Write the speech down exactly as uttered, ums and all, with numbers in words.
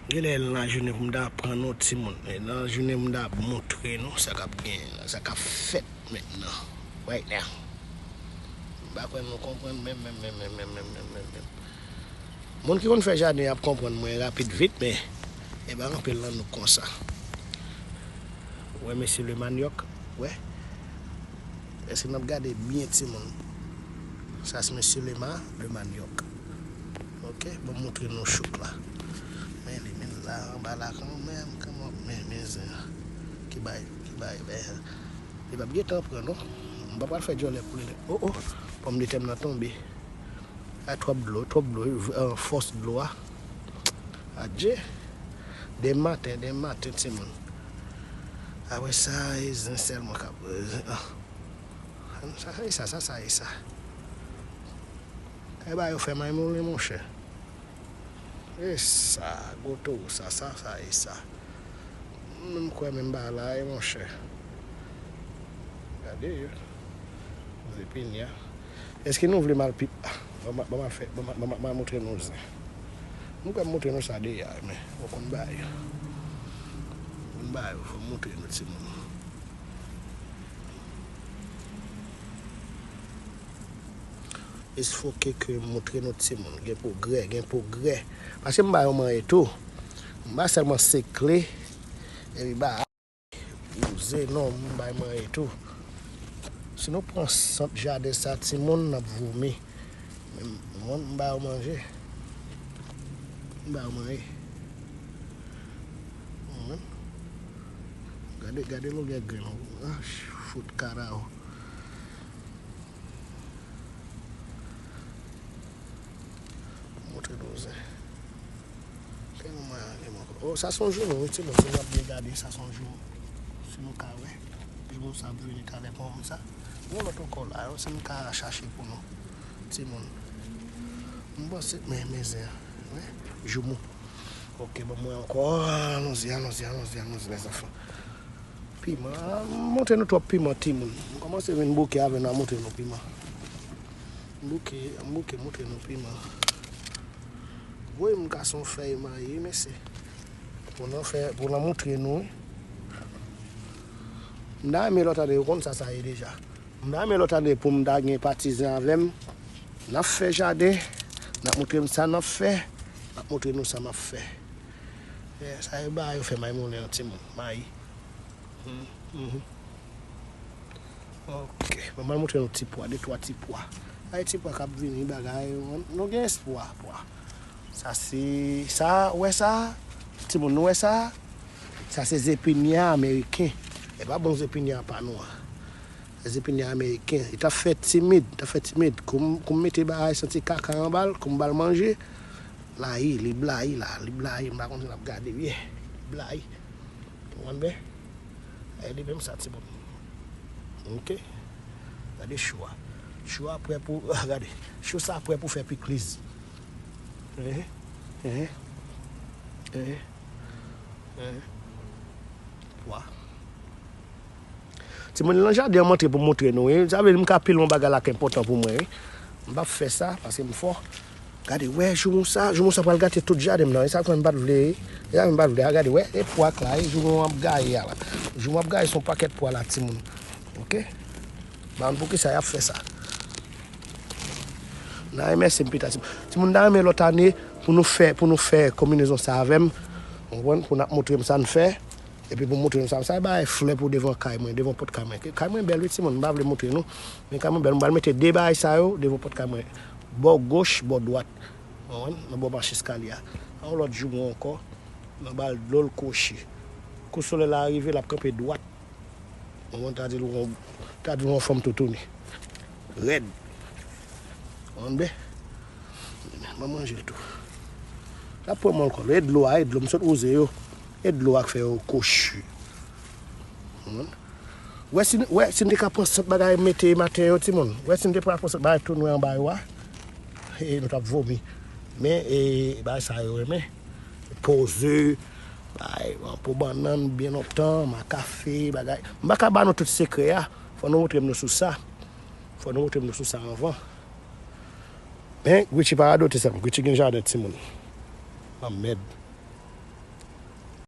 Genlè nan jounen pou m ta pran nou timoun. E nan jounen pou m ta montre nou sa k ap genyen la, sa k ap fèt mentnan. Right now. M pa kwè nou konprann menm, menm, menm, menm, menm, menm, menm, menm. Moun ki konn fè jaden ap konprann mwen rapid vit, men e pa anpil nan nou konsa. Ou wè mesye le manyòk, wè. Èske n ap gade byen timoun? Sa se mesye le ma, le manyòk. Ok, bon, montre nou chouk la. Men li, men la, anba la kanmenm, kanmenm, men, men zen an. Ki bay, ki bay, men. Li p ap gentan pran, non. M pa pral fè djòlè pou li. Oh, oh, pòmdetè m nan tonbe. A, twòp dlo, twòp dlo, euh, fòs dlo a. Adje. Demen maten, demen maten, timoun. Apre sa, e zen sèlman k ap, euh, zen, ah. Sa, sa, e sa, sa, sa, e sa. E ba yo fè may moulen, monchè. E sa, gwo towo sa, sa, sa, e sa. M menm kwè menm bagay la, e monchè. Gade yo. Zepinya. Èske nou vle m al pi, ah, ban m, ban m al fè, ban m, ban m, ban m al montre nou zen. M kwè m montre nou sa deja, men, ou konn bagay yo. Ou konn bagay yo, fò m montre nou timoun. Esfoke ke m montre nou timoun. Gen pwogrè, gen pwogrè. Paske m ba yo manje tou. M pa sèlman sekle, epi ba, wouze, non, m bay manje tou. Si nou pran sant jaden sa, timoun, n ap vomi. Men mwen, m ba yo manje. M ba yo manje. Mwen, gade, gade longè grenn lan. Ah, fout karawo. Montre nou zen. Lè nou mwen ale mwen. Oh, sa se yon jounou, wi, timoun. Si nou ap byen gade, sa se yon jounou. Si nou ka wè, jounou sa ap vini talè pou moun sa. Yon lòt ankò la, si nou ka chache pou nou. Timoun. M panse, men, men zen an. Wi, joumou. Ok, bon, mwen ankò. Alonzi, alonzi, alonzi, alonzi, lèzanfan. Piman. M montre nou twòp piman, timoun. M kòmanse vin bouke avè nou a montre nou piman. M bouke, m bouke montre nou piman. Voye m gason fèy mayi, mesye. Pou nan fè, pou nan montre nou, wi. M ta renmen lòt ane, yo konn sa sa ye deja. M ta renmen lòt ane pou m ta gen patizan avè m. N ap fè jaden, n ap montre m sa n ap fè, n ap montre nou sa m ap fè. Eh, sa yo ba yo fè may moulen an timoun, mayi. Mhm, mhm. Ok, bon, m al montre nou ti pwa, de twa ti pwa. Ay, ti pwa k ap vini, bagay, nou gen espwa, pwa. Sa se, sa, ou wè sa, timoun, nou wè sa? Sa se zepinya ameriken. E pa bon zepinya pa nou an. Zepinya ameriken. Li t ap fè timid, t ap fè timid. Kou m, kou m mete bagay santi kaka anba l, kou m ba l manje, layi, li blayi la, li blayi, m pa konn si l ap gade byen. Li blayi. Ou konprann byen? E li menm sa, timoun. Ok. Gade chou a. Chou a prè pou, gade. Chou sa prè pou fè pikliz. Eh, eh, eh, eh. Pwa. Timoun, nan jaden an m antre pou montre nou, wi. Sa vle di m ka pile yon bagay la k enpòtan pou mwen, wi. M p ap fè sa, paske m fò. Gade, wè, joumou sa, joumou sa pral gate tout jaden m nan, wi. Sa fè m pa t vle, wi. Sa fè m pa t vle. A, gade, wè, e pwa k la, wi, joumou ap gaye a la. Joumou ap gaye se yon pakèt pwa la, timoun. Ok? M pa konn poukisa y ap fè sa. N a remèsye m pita. Timoun, n a renmen lòt ane pou nou fè, pou nou fè konbinezon sa avè m. Ou konprann? Pou n ap montre m sa n fè. Epi pou montre nou sa, sa e bagay flè pou devan kay mwen, devan pòt kay mwen. Kay mwen bèl, wi, timoun, m pa vle montre nou. Men kay mwen bèl, m pral mete de bagay sa yo devan pòt kay mwen. Bò goch, bò dwat. Ou konprann? Nan bò mach eskalye a. Yon lòt joumou ankò. Nan ba l dlo, l kwochi. Kou solèy la rive, l ap kanpe dwat. Ou konprann, ta di l yon, ta di l yon fanm toutouni. Rèd. Ou konprann byen? Mwen manje l tou. L ap pran mwen ankò. E dlo a, e dlo, m sot wouze yo. E dlo a k fè yo kwochi. Ou konprann? Wè si, wè si n te ka pran sant bagay mete maten yo, timoun. Wè si n te pral pran sant bagay tou nwè anba yo a. E nou t ap vomi. Men, e, bagay sa yo renmen. Poze, bay, po bannann byen lontan, ma kafe, bagay. M pa ka ba nou tout sekrè a. Fò nou montre m nou sou sa. Fò nou montre m nou sou sa anvan. Men, Gucci pa radote sèlman. Gucci gen jaden timoun. Lanmèd.